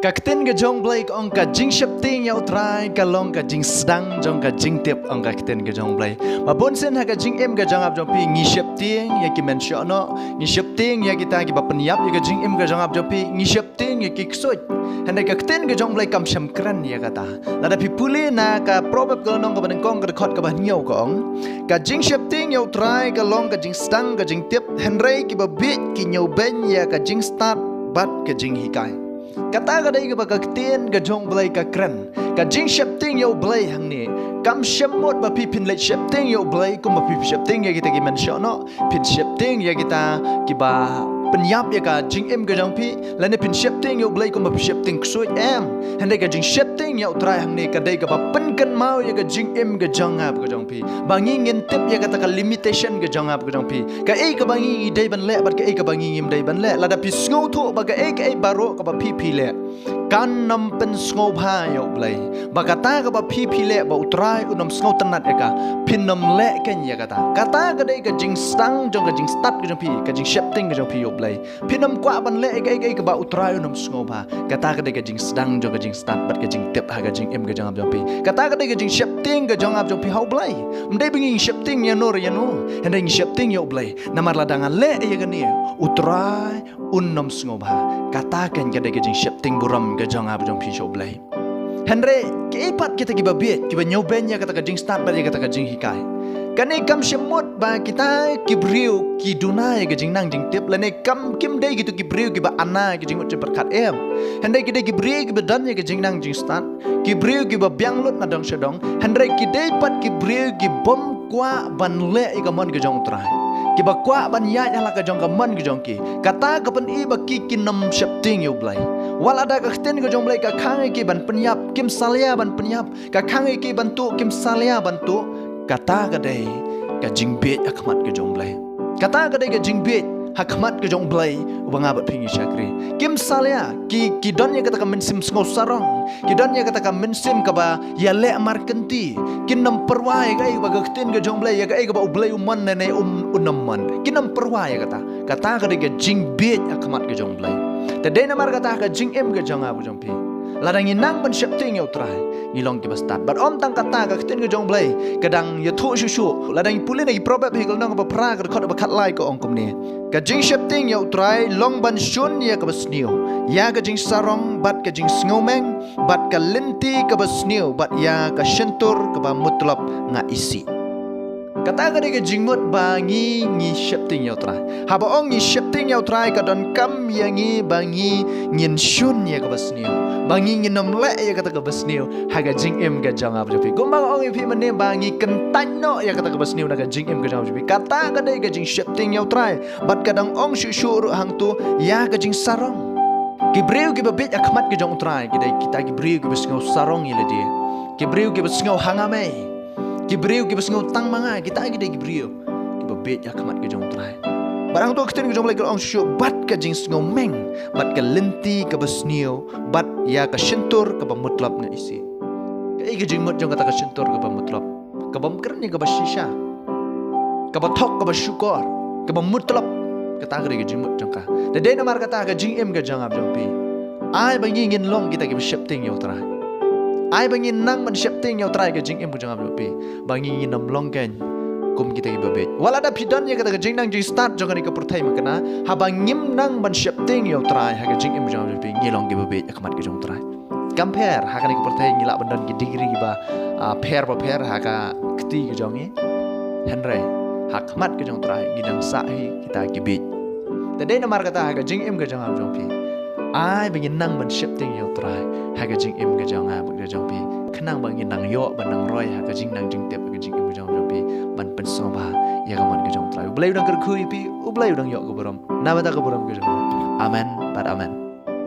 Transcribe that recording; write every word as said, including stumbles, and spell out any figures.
Ka ktien ka jong Blei ka ong ka jingsheptieng ïa U Trai ka long ka jingsdang jong ka jingtip, ong ka ktien ka jong Blei. Ba bun sien ha ka jingim ka jong ap jong phi ngi sheptieng ïa ki men shoh noh, ngi sheptieng ïa kita kiba pynïap ïa ka jingim ka jong ap jong phi, ngi sheptieng ïa ki ksuid. Hynrei ka ktien ka jong Blei kam shym kren ïa kata. Lada phi pule na ka Proverb ka lynnong kaba nyngkong ka dkhot kaba hynñiew ka ong, ka jingsheptieng ïa U Trai ka long ka jingsdang ka jingtip, hynrei kiba bieit ki ñiewbeiñ ïa ka jingstad bad ka jinghikai. Kata ka dei kaba ka ktien ka jong Blei ka kren. Ka jingsheptieng ïa U Blei hangne kam shym mut ba phi phin leit sheptieng ïa U Blei kumba phi sheptieng ïa kita ki men shoh noh, phin sheptieng ïa kita kiba pynïap ïa ka jingim ka jong phi, lane phin sheptieng ïa U Blei kumba phi sheptieng ksuid, em. Hynrei ka jingsheptieng ïa U Trai hangne ka dei kaba pynkynmaw ïa ka jingim ka jong ap ka jong phi. Ba ngi ngin tip ïa kata ka limitation ka jong ap ka jong phi. Kaei kaba ngi dei ban leh bad kaei kaba ngi ngim dei ban leh. Lada phi sngewthuh ba kaei kaei baroh kaba phi phi leh kan ym pynsngewbha ïa U Blei, ba kata kaba phi phi leh ba U Trai un ym sngewtynnat ïa ka, phin ym leh kein ïa kata. Kata ka dei ka jingsdang jong ka jingstad ka jong phi, ka jingsheptieng ka jong phi ïa U Blei. Phin ym kwah ban leh ïa kaei kaei kaba U Trai un ym sngewbha. Kata ka dei ka jingsdang jong ka jingstad bad ka jingtip ha ka jingim ka jong ap jong phi. Kata ka dei ka jingsheptieng ka jong ap jong phi ha U Blei. Ym dei ba ngi sheptieng ïa no re ïa no, hynrei ngi sheptieng ïa U Blei. Namar lada nga leh ïa kane, U Trai un ym sngewbha. Kata kein ka dei ka jingsheptieng burom ka jong ap jong phi sha U Blei. Hynrei kiei pat kita kiba bieit, kiba ñiewbeiñ ïa kata ka jingstad bad ïa kata ka jinghikai? Kane kam shym mut ba kita ki briew ki duna ïa ka jingnang jingtip, lane kam, kim dei kito ki briew kiba ana ïa ka jingmut jingpyrkhat, em. Hynrei ki dei ki briew kiba don ïa ka jingnang jingstad, ki briew kiba biang lut na dong sha dong. Hynrei ki dei pat ki briew ki bym kwah ban leh ïa ka mon ka jong U Trai, kiba kwah ban ïaid ha la ka jong ka mon ka jong ki. Kata ka pyni ba ki kin ym sheptieng ïa U Blei. Wat lada ka ktien ka jong Blei ka khang ïa ki ban pynïap, kim salia ban pynïap. Ka khang ïa ki ban tuh, kim salia ban tuh. Kata ka dei ka jingbieit ha khmat ka jong Blei. Kata ka dei ka jingbieit ha khmat ka jong Blei uba nga bad phi ngi shakri. Kim salia, ki, ki don ïa kata ka mynsiem sngewsarong, ki don ïa kata ka mynsiem kaba ïaleh markynti. Kin ym pyrwa ïa kaei ba ka ktien ka jong Blei, ïa kaei kaba U Blei u mon ne, ne um, un ym mon. Kin ym pyrwa ïa kata. Kata ka dei ka jingbieit ha khmat ka jong Blei. Te dei namar kata ha ka jingim ka jong nga bad jong phi, lada ngi nang ban sheptieng ïa U Trai, ngi long kiba stad. Bad ym tang kata, ka ktien ka jong Blei ka dang ïathuh shuh shuh. Lada ngi pule na ki Proverb hi ka lynnong kaba phra ka dkhot kaba khatlai ka ong kumne: Ka jingsheptieng ïa U Trai long ban shun ïa kaba sniew, ïa ka jingsarong bad ka jingsngewmeng, bad ka lynti kaba sniew, bad ïa ka shyntur kaba mutlop nga isih. Kata ka dei ka jingmut ba ngi, ngi sheptieng ïa U Trai. Haba ong ngi sheptieng ïa U Trai ka donkam ïa ngi ba ngi ngin shun ïa kaba sniew, ba ngi ngin ym leh ïa kata kaba sniew ha ka jingim ka jong nga bad jong phi. Kumba nga ong ïa phi mynne ba ngi kyntait noh ïa kata kaba sniew na ka jingim ka jong nga bad jong phi. Kata ka dei ka jingsheptieng ïa U Trai. Bad ka dang ong shuh shuh ruh hangto ïa ka jingsarong. Ki briew kiba bieit ha khmat ka jong U Trai ki dei kita ki briew kiba sngewsarong ïa lade, ki briew kiba sngew hangamei, ki briew kiba sngew tang ma nga. Kita ki dei ki briew kiba bieit ha khmat ka jong U Trai. Bad hangto ka ktien ka jong Blei ka ong shuh shuh, bad ka jingsngewmeng, bad ka lynti kaba sniew, bad ïa ka shyntur kaba mutlop nga isih. Kaei ka jingmut jong kata ka shyntur kaba mutlop? Kaba ym kren ïa kaba shisha, kaba thok, kaba shukor, kaba mutlop. Kata ka dei ka jingmut jong ka. Te dei namar kata ha ka jingim ka jong nga bad jong phi, ai ba ngi ngin long kita kiba sheptieng ïa U Trai. Ai ba ngin nang ban sheptieng ïa U Trai ha ka jingim ka jong nga bad jong phi, ba ngi ngin ym long kein kum kita kiba bieit. Wat lada phi don ïa kata ka jingnang jingstad jong kane ka pyrthei mynta, haba ngim nang ban sheptieng ïa U Trai ha ka jingim ka jong nga bad jong phi, ngi long kiba bieit ha khmat ka jong U Trai. Kam pher, ha kane ka pyrthei ngi lah ban don ki degree kiba, ah, pher ba pher ha ka kti ka jong ngi. Hynrei ha khmat ka jong U Trai ngi dang sah hi kita ki bieit. Te dei namar kata ha ka jingim ka jong nga bad jong phi, ai ba ngin nang ban sheptieng ïa U Trai ha ka jingim ka jong nga bad ka jong phi, khnang ba ngin nang ïoh ban nang roi ha ka jingnang jingtip ha ka jingim ka jong nga bad jong phi, ban pynsngewbha ïa ka mon ka jong U Trai. U Blei u dang kyrkhu ïa phi, U Blei u dang ïoh ka burom. Na ka bynta ka burom ka jong U. Amen bad amen.